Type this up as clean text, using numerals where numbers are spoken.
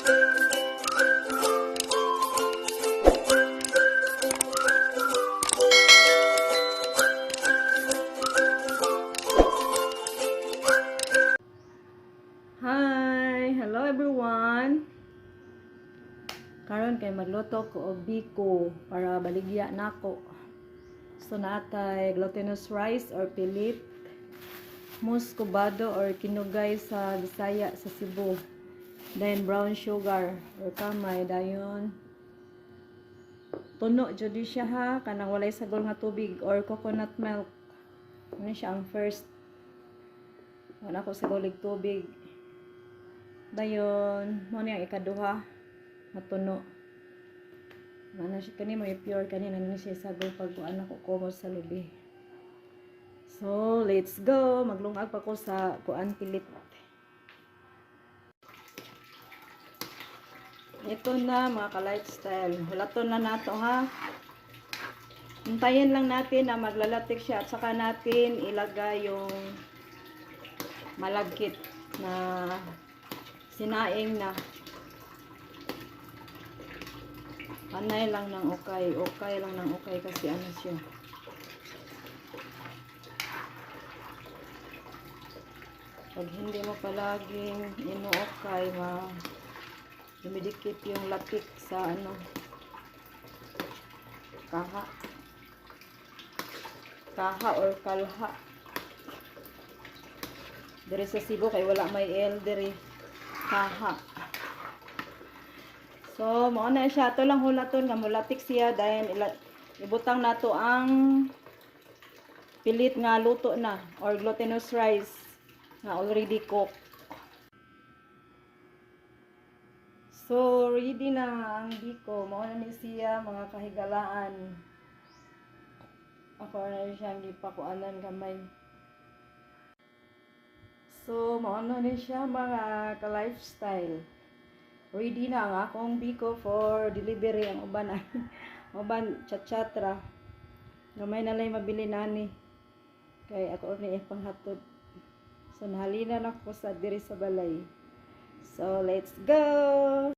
Hi! Hello, everyone! Karon kay magluto ko og biko para baligya nako. So natay glutinous rice or pilit, muscovado or kinugay sa Bisaya sa Cebu. Then brown sugar or kamay, dayon tuno jud siya ha, kanang walay sagol nga tubig or coconut milk. Ano siya ang first. Wala ko sagolig tubig. Dayon, mao ni ang ikaduha nga tuno. Ano siya kani mo pure kani na siya sagol pag kuan ako kumot sa lubi. So, let's go. Maglungag pa ko sa kuan, pilit. Ito na, mga ka-lifestyle. Hulaton na nato ha. Hintayin lang natin na maglalatik siya at saka natin ilagay yung malagkit na sinaing na. Panay lang ng ukay. Okay lang ng ukay kasi ano siya. Pag hindi mo palaging inuukay, ma dumidikit yung latik sa ano, kaha. Kaha or kalha. Diri sa Cebu kay wala may L diri. Kaha. So, mao na siya. Ato lang hulaton nga mulatik siya, dahil ibutang nato ang pilit nga luto na or glutinous rice nga already cooked. So, ready na ang biko. Mao na ni siya, mga kahigalaan. Ako na siyang gipakuanan gamay. So, mao na ni siya, mga ka-lifestyle. Ready na ang akong biko for delivery. Ang uban ay uban chat-chatra. Gamay na lang mabili nani. Kay ako ni panghatod. So, nahalina na ko sa diri sa balay. So, let's go!